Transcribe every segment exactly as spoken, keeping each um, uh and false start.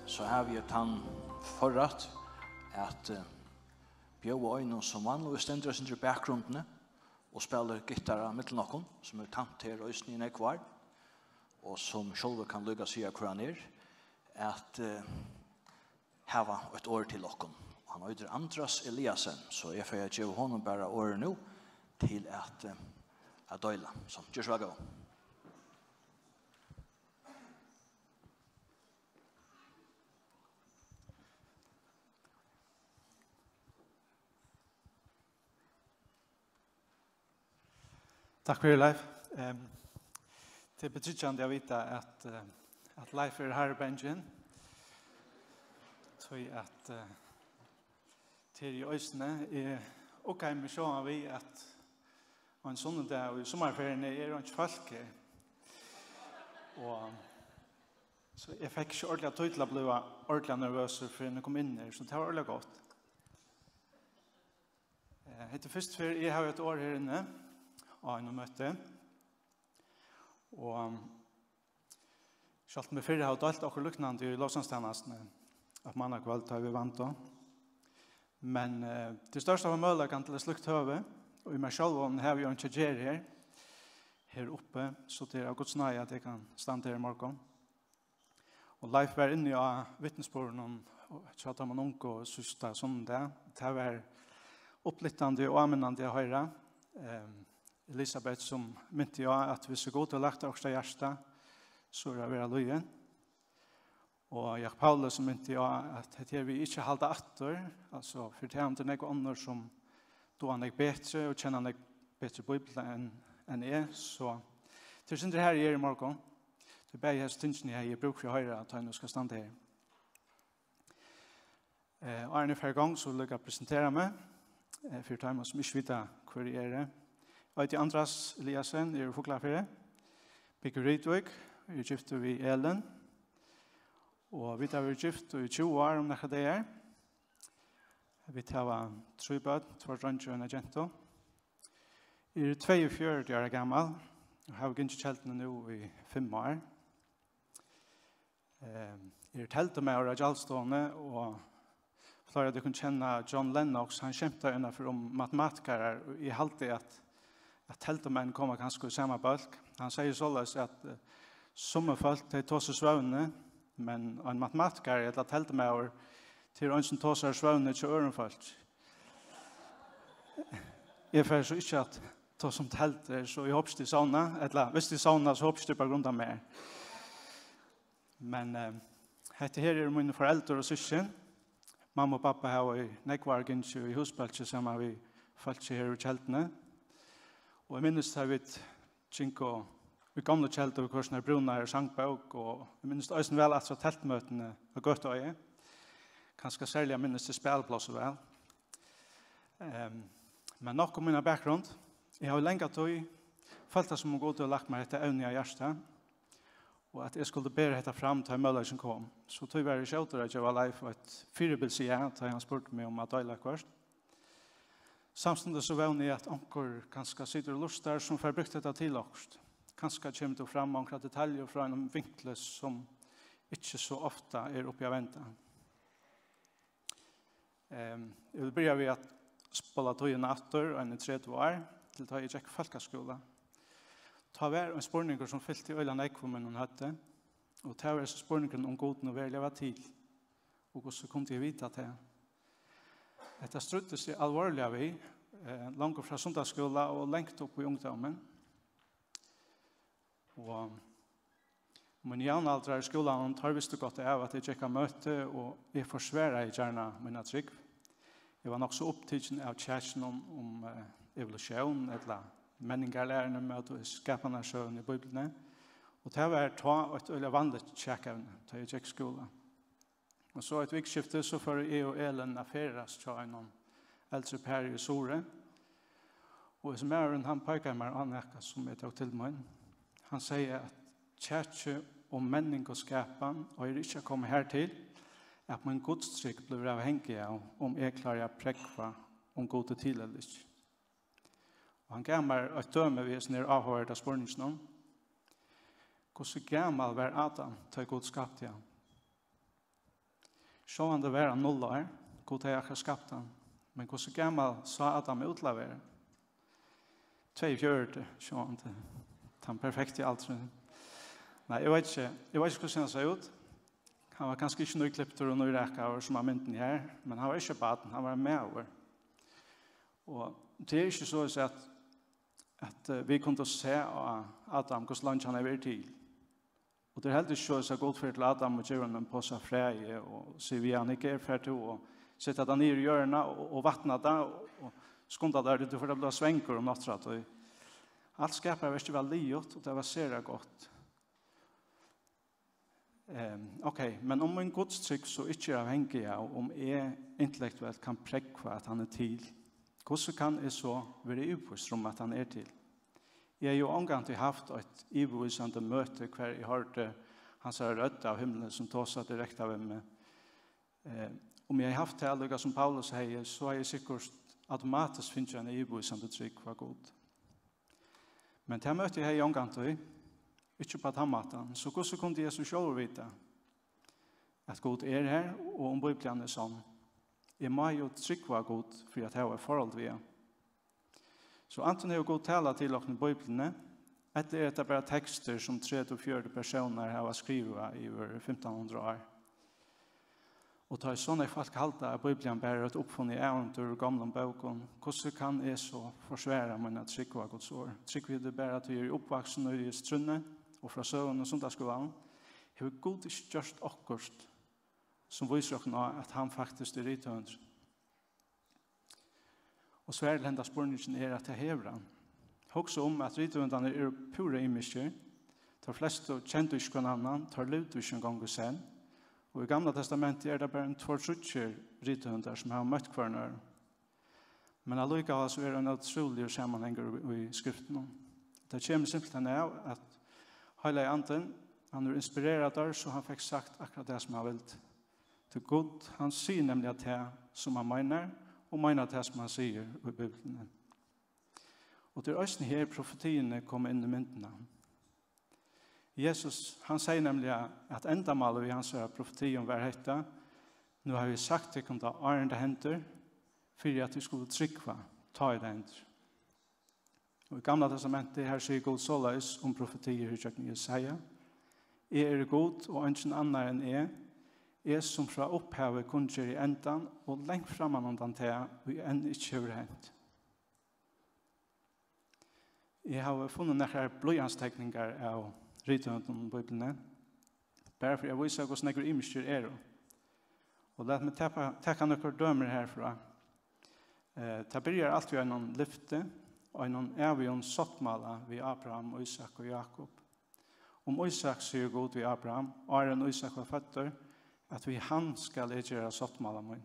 So havi eg tann forrætt at eh, bjóða einum, sum vanliga stendur eitt sindur í bakgrundini og spælir gittara millum okkum, sum er tænt her eisini í nógv ár, og sum sjálvur kann líka siga, hvør hann er, at eh, hava eitt orð til okkum. Hann eitur Andras Eliasen, so eg fari at geva honum bara orðið nú til at, eh, at deila. So, ger so væl, góði. Takk fyri, Leif. Ehm, tað er betryggandi at vita, at, eh, at Leif er harðbangin. Tí at, eh, tað er jú eisini, eg uggaði meg sjálvan við, at ein sunnudag í summarferiuni er einki fólk her. Og so eg fekk ikki ordiliga tíð til at blíva ordiliga nervøsur, fyrr enn eg kom inn her, so tað var ordiliga gott. Eh, hetta er fyrstu ferð, eg havi eitt orð her inni á einum møti. Og sjálvt um eg fyrr havi deilt okkurt líknandi í lovsangstænastuni eitt mánakvøld, tá ið vit vandu. Men eh, tað er stórt at fáa møguleikan til eitt slíkt høvi, og í mær sjálvum havi eg einki at gera her, her uppi, so tað er av Guds náði, at eg kann standa her í morgun. Og Leif var inni á vitnisburðinum hjá teimum ungu síðsta sunnudag. Tað var upplyftandi og áminnandi at hoyra. Ehm, Elisabeth, sum minti á, at hvis Gud hevur lagt okkurt á hjarta, so er at vera lýðin. Og Jakob Pauli, sum minti á, at hetta her við ikki halda aftur, altso, fyri tað er nógv onnur, sum duga nógv betri og kenna nógv betri Bíbliuna enn, enn eg, so tað er synd, her eg er í morgun. Tað er bæði hesi tingini, eg hevði brúk fyri at hoyra, at hann nú skal standa her. Eh, áðrenn eg fari í gongd, so vil eg líka presentera meg, eh, fyri teimum, sum ikki vita, hvør eg eri. Eg eiti Andras Eliasen, eg eri úr Fuglafirði, búgvi í Rituvík, eg eri giftur við Elin, og vit hava verið gift í tjúgu ár um nakrar dagar. Vit hava trý børn, tveir dreingir og eina gentu. Eg eri tveyogfjøruti ára gamal og havi gingið í Kelduni nú í fimm ár. Ehm, eg eri teldumaður á Gjaldstovuni, og fleiri av tykkum kenna John Lennox. Hann skemtaði einaferð um matematikarar, og eg haldi, at, at teldumenn koma kanska í sama bólk. Hann segði soleiðis, at eh, summi fólk, tey tosa í svøvni, men ein matematikari ella teldumaður, tað er ein, sum tosar í svøvni hjá øðrum fólki. Eg fari so ikki at tosa um teldur, so eg hopi ikki, tit sovna, ella viss tit sovna, so hopi ikki, tað er bara grundað mær. Men eh, hetta her eru míni foreldur og systkin. Mamma og babba hava í nógv ár gingið í húsbólki saman við fólki her í Kelduni. Og eg minnist, tá vit gingu í gomlu Keldu, við hvør sína brúnari sangbók, og eg minnist eisini væl aftur á teltmøtini á Gøtueiði. Kanska serliga minnist eg spæliplássið væl. Ehm, men nokk um mína bakgrund. Eg havi langa tíð følt tað, sum um Gud hevur lagt mær hetta evnið á hjarta, og at eg skuldi bera hetta fram, tá ið møguleikin kom. So tí var eg skjótur at geva Leif eitt fyribils ja, tá ið hann spurdi meg um at deila okkurt. Samstundis so vóni eg, at onkur kanska situr og lurtar, sum fær brúkt hetta til okkurt. Kanska kemur tú fram á onkra detalju frá einum vinkli, sum ikki so ofta er uppi at venda. Ehm, eg vil byrja við at spola tíðina aftur, eini tretivu ár, til tá eg gekk í fólkaskúla. Tá var ein spurningur, sum fylti øgiliga nógv í mínum høvdi, og tað var hesin spurningurin, um Gud nú veruliga var til, og hvussu kundi eg vita tað? Hetta stríddist eg alvorliga við, eh, longu frá sunnudagsskúla og langt upp í ungdómin. Og mínir javnaldrar í skúlanum, teir vistu gott av, at eg gekk á møti, og eg forsvaraði gjarna mína trúgv. Eg var nokk so upptikin av kjakinum um, um eh, evolusjón ella menningarlæruni, møti við skapanarsøguni í Bíbliuni. Og tað var tá eitt øgiliga vanligt kjakevni, tá eg gekk í skúla. Og so eitt vikuskifti, so fóru eg og Elin at ferðast hjá einum eldri pari í Suðuroy. Og hesin maðurin, hann peikaði mær á nakað, sum eg tók til mín. Hann segði, at kjakið um menning og skapan eigur ikki at koma hartil, at mín gudstrúgv blívur avhangig av, um eg klári at prógva, um Gud er til ella ikki. Og hann gav mær eitt dømi við hesum her áhugaverda spurninginum. Hvussu gamal var Adam, tá Gud skapti hann? Sjálvandi var hann null ár, Gud hevði akkurát skapt hann. Men hvussu gamal sá Adam út til at vera? Tveyogfjøruti, sjálvandi. Tann perfekti aldurin. Nei, eg veit ikki, eg veit ikki, hvussu hann sá út. Hann var kanska ikki nýkliptur og nýrakaður sum á myndini her, men hann var ikki barn, hann var ein maður. Og tað er ikki so at, at, eh, vit kundu sæð á Adam, hvussu leingi hann hevði verið til. Og tað er heldur ikki so, at Gud fer til Adam og gevur honum ein posa fræi og sigur við hann: "Hygg her, far tú og set tað niður í jørðina og, og vatna tað og, og skunda tær, tú fert at blíva svangur um náttina." Og alt skaparverkið var liðugt, og tað var sera gott. Ehm, ok, men um mín gudstrúgv so ikki er avhangig av, um eg intellektuelt kann prógva, at hann er til, hvussu kann eg so vera yvirvísur um, at hann er til? Eg hevði jú ongantíð havt eitt yvirvísandi møti, har eg hoyrdi hansara rødd av himli, sum tosar direkta við meg. Eh, um eg hevði havt tað, líka sum Paulus hevði, so hevði eg sikkurt automatiskt fingið eina yvirvísandi trúgv á Gud. Men tað møtið hevði eg ongantíð, ikki upp á tann mátan. So hvussu kundi eg so sjálvur vita, at Gud er har, og um Bíblian er sonn? Eg má jú trúgva á Gud fyri at hava eitt forhold við hann. So antin hevur Gud talað til okkum í Bíbliuni, ella er hetta bara tekstir, sum tretivu, fjøruti persónar hava skrivað yvir fimtan hundrað ár. Og tá ið so nógv fólk halda, at Bíblian bara er eitt uppfunnið ævintýr úr gomlum bókum, hvussu kann eg so forsvara mína trúgv á Guds orð? Trúgvi eg tí bara, tí eg eri uppvaksin í Jesu trúnni og frá søguni í sunnudagsskúlanum? Hevur Gud ikki gjørt okkurt, sum vísir okkum á, at hann faktiskt er rithøvundurin? Og svarið til henda spurningin er, at tað hevur hann. Hugsa um, at rithøvundarnir eru púra ymiskir. Teir flestu kendu ikki hvønn annan, teir livdu ikki eingong í senn. Og í Gamla Testamenti er tað bara ein tveir, tríggir rithøvundar, sum hava møtt hvørjum øðrum. Men allíkavæl so er ein ótrúligur samanhangur í, í skriftunum. Tað kemur simpelthen av, at Heilagi Andin, hann hevur inspirerað teir, so hann fekk sagt akkurát tað, sum hann vildi. Tí Gud, hann sigur nemliga tað, sum hann meinar, og meinar tað, sum hann sigur í Bíbliuni. Og tað er eisini her, profetiini koma inn í myndina. Jesus, hann segði nemliga, at endamálið við hansara profetium var hetta: "Nú havi eg sagt tykkum tað, áðrenn tað hendir, fyri at tit skulu trúgva, tá ið tað hendir." Og í Gamla Testamenti, har sigur Gud soleiðis um profetiir ígjøgnum Jesaja: "Eg eri Gud, og eingin annar enn eg, eg, sum frá upphavi kunngeri endan og langt framman undan tað, ið enn ikki hevur hent." Eg havi funnið nakrar blýantstekningar av rithøvundum í Bíbliuni, bara fyri at vísa, hvussu nógvir ymiskir eru. Og lat meg taka, taka nøkur dømir herfrá. Eh, tað byrjar alt við einum lyfti, einum ævigum sáttmála við Abraham, Ísak og Jákup. Um Ísak sigur Gud við Abraham, áðrenn Ísak var føddur, at við hann skal eg gera sáttmála mín.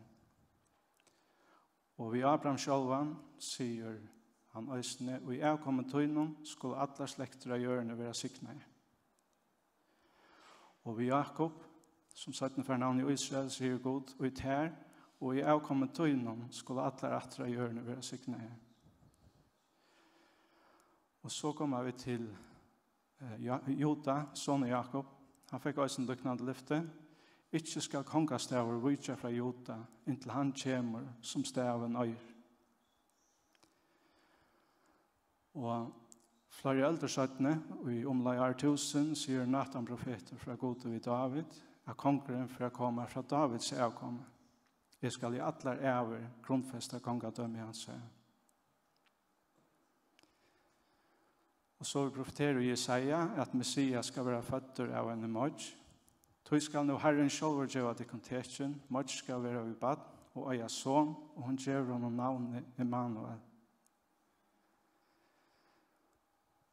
Og við Abraham sjálvan sigur hann eisini: "Í avkomi tínum skulu allar slektir á jørðini vera signaðar." Og við Jákup, sum seinni fær navnið Ísrael, sigur Gud: "Í tær og í avkomi tínum skulu allar ættir á jørðini vera signaðar." Og so koma vit til, eh, Ja-, Juda, sonur Jákup. Hann fekk eisini líknandi lyfti: "Ikki skal kongastaður víkja frá Juda, inntil hann kemur, sum stavin eigur." Og fleiri øldir seinni, í umleið ár túsund, sigur Natan profetur frá Gudi við Dávid, at kongurin fer at koma frá Dávids avkomi: "Eg skal í allar ævir grundfesta kongadømi hansara." Og so profeterar Jesaja, at Messias skal vera føddur av eini moyggj: "Tí skal nú Harrin sjálvur geva tykkum tekin: moyggj skal vera við barn og eiga son, og hon gevur honum navnið Immanuel."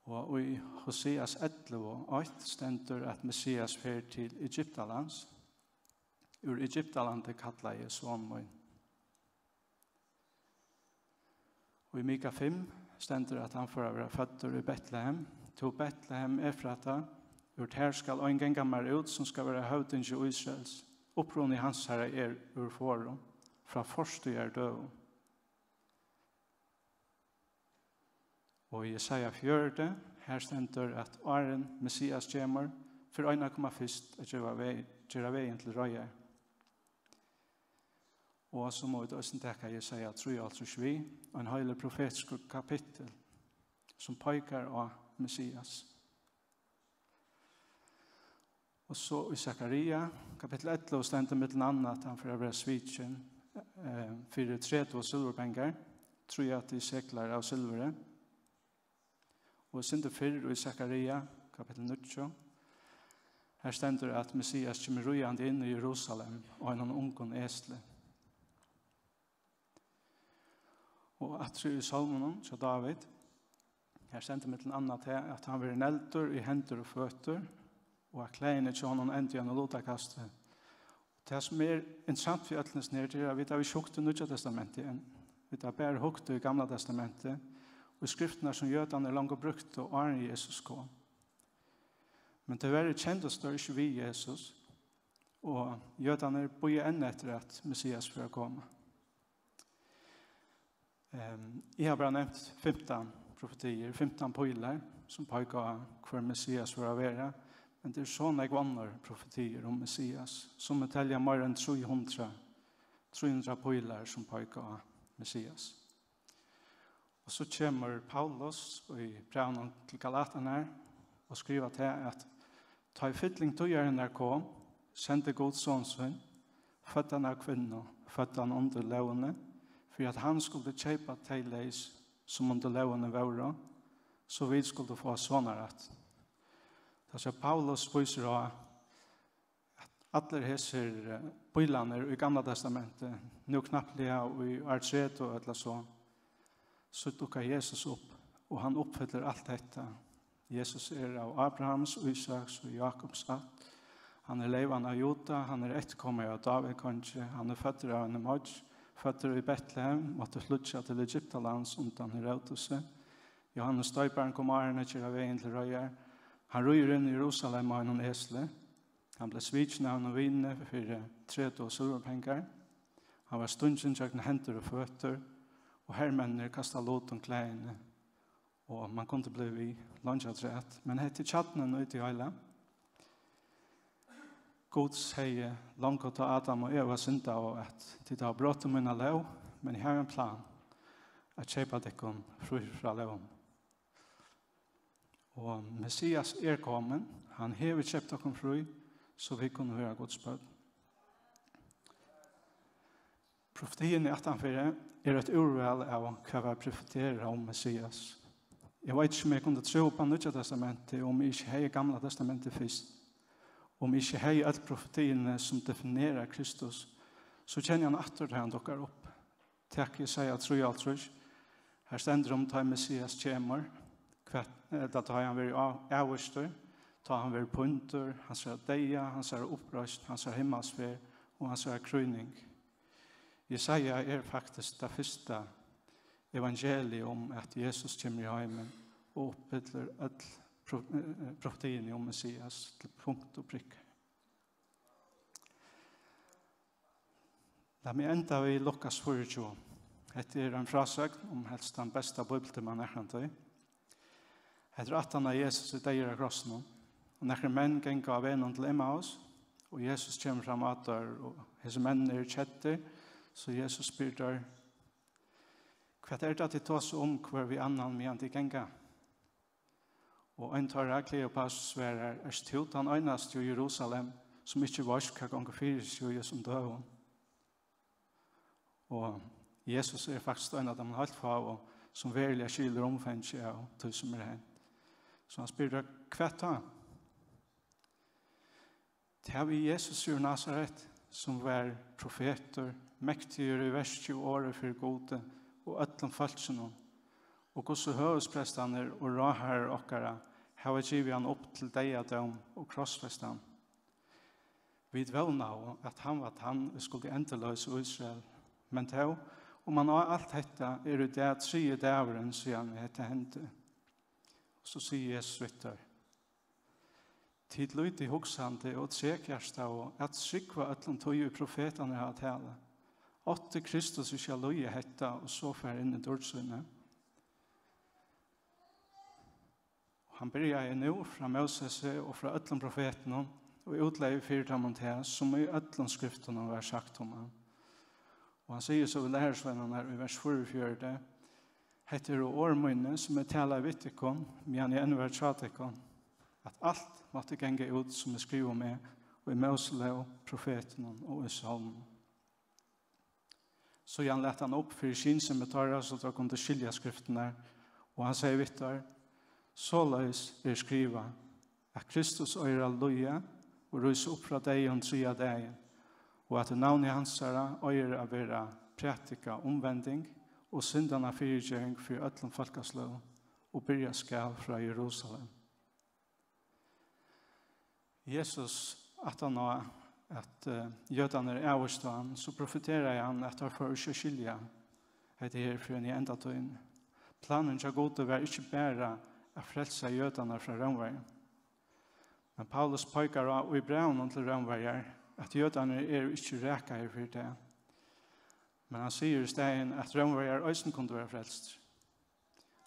Og í Hoseas ellivu eitt stendur, at Messias fer til Egyptalands. "Úr Egyptalandi kallaði eg son mín." Og í Mika fimm stendur, at hann fór at vera føddur í Betlehem: "Tú, Betlehem Efrata, úr tær skal ein ganga mær út, sum skal vera høvdingi Ísraels. Uppruni hansara er úr forðum, frá fortíðardøgum." Og í Jesaja fjøruti, har stendur, at áðrenn Messias kemur, fer ein at koma fyrst at geva veg, gera vegin til reiðar. Og so má vit eisini taka Jesaja trýoghálvtrýss við, ein heilur profetiskur kapittul, sum peikar á Messias. Og so í Sakaria, kapittul ellivu, stendur millum annað, at hann fer at vera svikin, eh, fyri tretivu silvurpengar, trý seklar av silvuri. Og eitt sindur fyrr í Sakaria, kapittul níggju, her stendur, at Messias kemur ríðandi inn í Jerusalem á einum ungum esli. Og aftur í Sálmunum hjá Dávid, her stendur millum annað tað, at hann verður negldur í hendur og føtur, og at klæðini hjá honum enda í einum lutakasti. Tað, sum er interessant við øllum hesum her, tað er, at vit hava ikki hugt í Nýggja Testamenti enn. Vit hava bara hugt í Gamla Testamenti, og í skriftirnar, sum jødarnir longu brúktu, áðrenn Jesus kom. Men tíverri kendust teir ikki við Jesus, og jødarnir bíða enn eftir, at Messias fer at koma. Ehm, eg havi bara nevnt fimtan profetiir, fimtan pílar, sum peika á, hvør Messias fer at vera, men tað eru so nógv onnur profetiir um Messias, sum telja meira enn trý hundrað, trý hundrað pílar, sum peika á Messias. Og so kemur Paulus í brævinum til Galatarnar og skrivar tað, at tá ið fylling tíðarinnar kom, sendi Gud son sín, føddan av kvinnu, føddan undir lógini, fyri at hann skuldi keypa tey leys, sum undir lógini vóru, so vit skuldu fáa sonarætt. Tað sum Paulus vísir á, at allir hesir, eh, pílarnir í Gamla Testamenti, nú knappliga í ár tretivu ella so, so dukkar Jesus upp, og hann uppfyllir alt hetta. Jesus er av Abrahams, Ísaks og Jakobs ætt. Hann er leyvan av Juda, hann er eftirkomari av Dávid kongi, hann er føddur av eini moyggj, føddur í Betlehem, mátti flýggja til Egyptalands undan Herodusi. Jóhannes Doyparin kom áðrenn at gera vegin til reiðar. Hann ríður inn í Jerusalem á einum esli. Hann bleiv svikin av einum vini fyri tretivu silvurpengar. Hann var stungin gjøgnum hendur og føtur, og hermenninir kasta lut um klæðini. Og man kundi blivið við leingi afturat, men hetta er kjarnin í tí heila. Gud segði longu, tá Adam og Eva syndaðu, at tit hava brotið mína lóg, men eg havi ein plan, at keypa tykkum frí frá lógini. Og Messias er komin, hann hevur keypt okkum frí, so vit kunnu vera Guds børn. Profetiini aftanfyri er eitt úrval av, hvat var profeterað um Messias. Eg veit ikki, um eg kundi trúð upp á Nýggja Testamentið, um eg ikki hevði Gamla Testamentið fyrst. Um eg ikki hevði øll profetiini, sum definera Kristus, so kenni eg hann aftur, tá hann dukkar upp. Tak Jesaja trýoghálvtrýss. Her stendur um, tá Messias kemur, hvat, ella tá hann verður á-, avvístur, tá hann verður píndur, hansara deyða, hansara uppreisn, hansara himmalsferð og hansara krýning. Jesaja er faktiskt tað fyrsta evangeliið um, at Jesus kemur í heimin og uppfyllir øll pro-, eh, profetiini um Messias til punkt og prikk. Lat meg enda við Lukas fýraogtjúgu. Hetta er ein frásøgn um helst tann besta bíbliutíma nakrantíð. Hetta er aftan á Jesus er deyður á krossinum, og nakrir menn ganga á vegnum til Emmaus, og Jesus kemur fram á teir, og hesir menn eru keddir, so Jesus spyr teir: "Hvat er tað, tit tosa um hvør við annan, meðan tit ganga?" Og ein teirra, Kleopas, svarar: "Ert tú tann einasti í Jerusalem, sum ikki veitst, hvat gongur fyri seg í hesum døgum?" Og Jesus er faktiskt ein av teimum heilt fáu, sum veruliga skilur umfangið av tí, sum er hent. So hann spyr teir: "Hvat tá?" Tað við Jesus úr Nasaret, sum var profetur, mektigur í verki og orði fyri Gudi og øllum fólkinum, og hvussu høvuðsprestarnir og ráðharrar okkara hava givið hann upp til deyðadóm og krossfest hann. Vit vónaðu, at hann var tann, ið skuldi endurloysa Ísrael. Men tó, um hann á alt hetta, er í dag triði dagurin, síðan hetta hendi. Og so sigur Jesus við teir: Tit lítið hugsandi og trekhjartaðu at trúgva øllum tí, ið profetarnir hava talað. Átti Kristus ikki at líða hetta og so fara inn í dýrd sína? Og hann byrjaði nú frá Mósesi og frá øllum profetunum og útlegði fyri teimum tað, sum í øllum skriftunum var sagt um hann. Og hann sigur so við lærisveinarnar í vers fýraogfjøruti: "Hetta eru orð míni, sum eg talaði við tykkum, meðan eg enn var hjá tykkum, at alt mátti ganga út, sum er skrivað um meg í Móselóg, profetunum og í sálmunum." Síðan læt hann upp fyri skynsemi teirra, so teir kundu skilja skriftirnar, og hann segði við teir: "Soleiðis er skrivað, at Kristus eigur at líða og rísa upp frá deyðum triðja dagin, og at í navni hansara eigur at verða prædikað umvending og syndanna fyrigeving fyri øllum fólkasløgum, og byrja skal frá Jerusalem." Jesus, aftan á at, eh, jødarnir avvístu hann, so profeteraði hann, at teir fóru ikki at skilja hetta her fyrr enn í endatíðini. Planurin hjá Gudi var ikki bara at frelsa jødarnar frá Rómverjum. Men Paulus peikar á í brævinum til Rómverjar, at jødarnir eru ikki rakaðir fyri tað. Men hann sigur í staðin, at Rómverjar eisini kundu vera frelstir.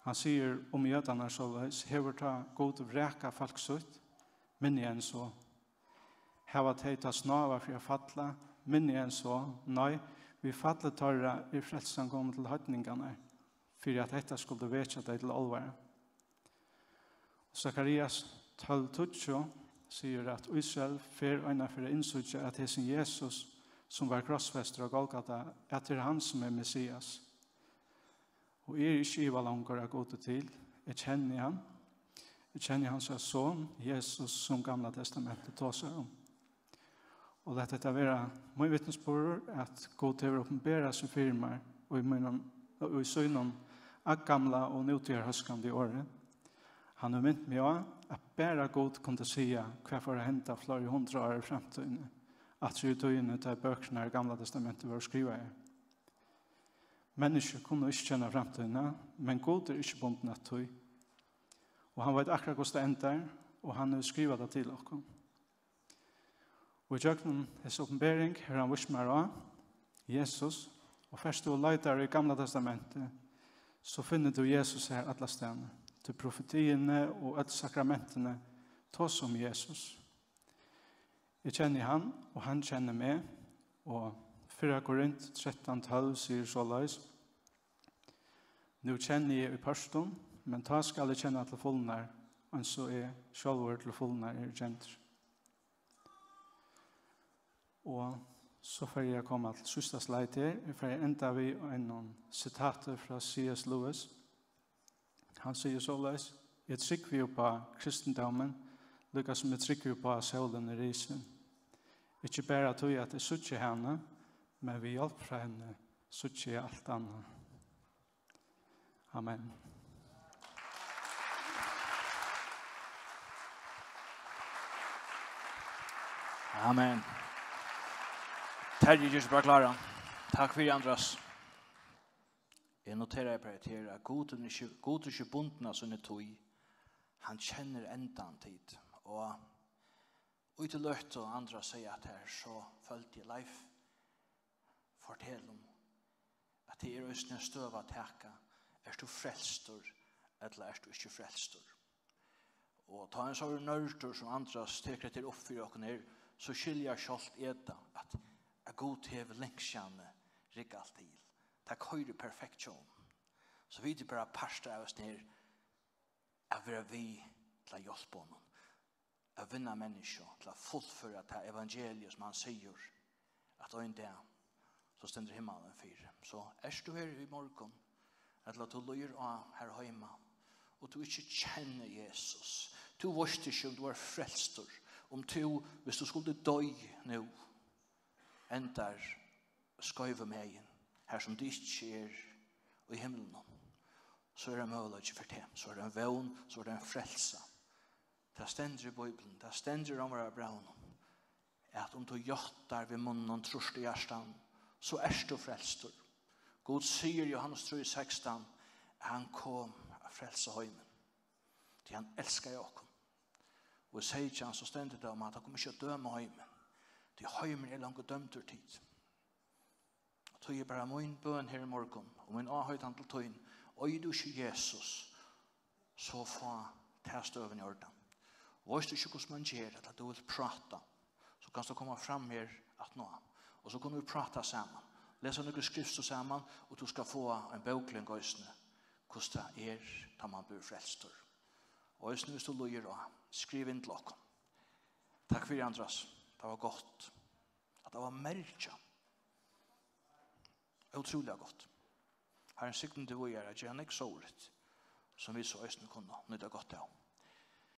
Hann sigur um jødarnar soleiðis: "Hevur tá Gud vrakað fólk sítt? Minni enn so. Hava tey tá snáað fyri at falla? Minni enn so. Nei, við falli teirra er frelsan komin til heidningarnar, fyri at hetta skuldi vekja tey til álvara." Sakarias tólv tíggju sigur, at Ísrael fer einaferð at innsíggja, at hesin Jesus, sum var krossfestur á Golgata, at tað er hann, sum er Messias. Og eg eri ikki í iva longur, at Gud er til. Eg kenni hann. Eg kenni hansara son, Jesus, sum Gamla Testamentið tosar um. Og lat hetta vera mín vitnisburður, at Gud hevur opinberað seg fyri mær í mínum, í sínum aggamla og nútíðarhóskandi orði. Hann hevur mint meg á, at bara Gud kundi siga, hvat fór at henda fleiri hundrað ár í framtíðini, aftur í tíðini, tá ið bøkurnar í Gamla Testamentið vóru skrivaðar. Menniskju kunnu ikki kenna framtíðina, men Gud er ikki bundin at tí. Og hann veit akkurát, hvussu tað endar, og hann hevur skrivað tað til okkum. Og í gjøgnum hesa opinbering hevur hann víst mær á Jesus, og fert tú og leitar í Gamla Testamentið, so finnur tú Jesus har allastaðni. Tí profetiini og øll sakramentini tosa um Jesus. Eg kenni hann, og hann kennir meg, og fyrra Korint trettan tólv sigur soleiðis: "Nú kenni eg í pørtum, men tá skal eg kenna til fulnar, eins og eg sjálvur til fulnar eri kendur." Og so fari eg at koma til síðsta slide her. Eg fari at enda við einum sitati frá C S Lewis. Hann sigur soleiðis: "Eg trúgvi upp á kristindómin, líka sum eg trúgvi upp á, at sólin er risin. Ikki bara tí, at eg síggi hana, men við hjálp frá henni síggi eg alt annað." Amen. Amen. Terji, ger seg bara kláran. Takk fyri, Andras. Eg noteraði bara hetta her, at Gud er ikki, Gud er ikki bundin av síni tíð. Hann kennir endan, tit. Og í tí løtu Andras segði hatta her, so føldi eg, Leif, fortel um, at tað er eisini ein støða at taka. Ert tú frelstur, ella ert tú ikki frelstur? Og tá ein so er nørdur sum Andras tekur hetta her upp fyri okkum her, so skilja sjálvt eg tað, at, at Gud hevur langt síðani riggað alt til. Tað koyrir perfekt hjá honum. So vit eru bara partur av hesum her, at vera við til at hjálpa honum, at vinna menniskju til at fullføra tað evangelium, sum hann sigur, at ein dag, so stendur himmalin fyri. So ert tú her í morgun, ella tú lýðir á her heima, og tú ikki kennir Jesus, tú veitst ikki, um tú ert frelstur, um tú, viss tú skuldi doyð nú, endar skeivumegin, har sum tú ikki er í himlinum, so er ein møguleiki fyri teg, so er ein vón, so er ein frelsa. Tað stendur í Bíbliuni, tað stendur í Rómverjabrævinum, at um tú játtar við munninum, trýrt í hjartanum, so ert tú frelstur. Gud sigur í Jóhannes trý sekstan, at hann kom at frelsa heimin, tí hann elskaði okkum. Og í seytjan so stendur tað um, at hann kom ikki at døma heimin, tí heimurin er longu dømdur, tit. Og tí er bara mín bøn her í morgun, og mín áheitan til tín: eigur tú ikki Jesus, so fá ta støðuna í ordan. Veitst tú ikki, hvussu mann ger, ella tú vilt práta, so kanst tú koma fram her aftaná, og so kunnu vit práta saman. Lesa nøkur skrift so saman, og tú skal fáa ein bókling eisini, hvussu tað er, tá mann blívur frelstur. Og eisini, hvis tú lýðir á, skriv inn til okkum. Takk fyri, Andras. Tað var gott. At tað var merkja. Ótrúliga gott. Harrin signi teg víðari at gera nógv sovorðið, sum vit so eisini kunnu nýta gott av.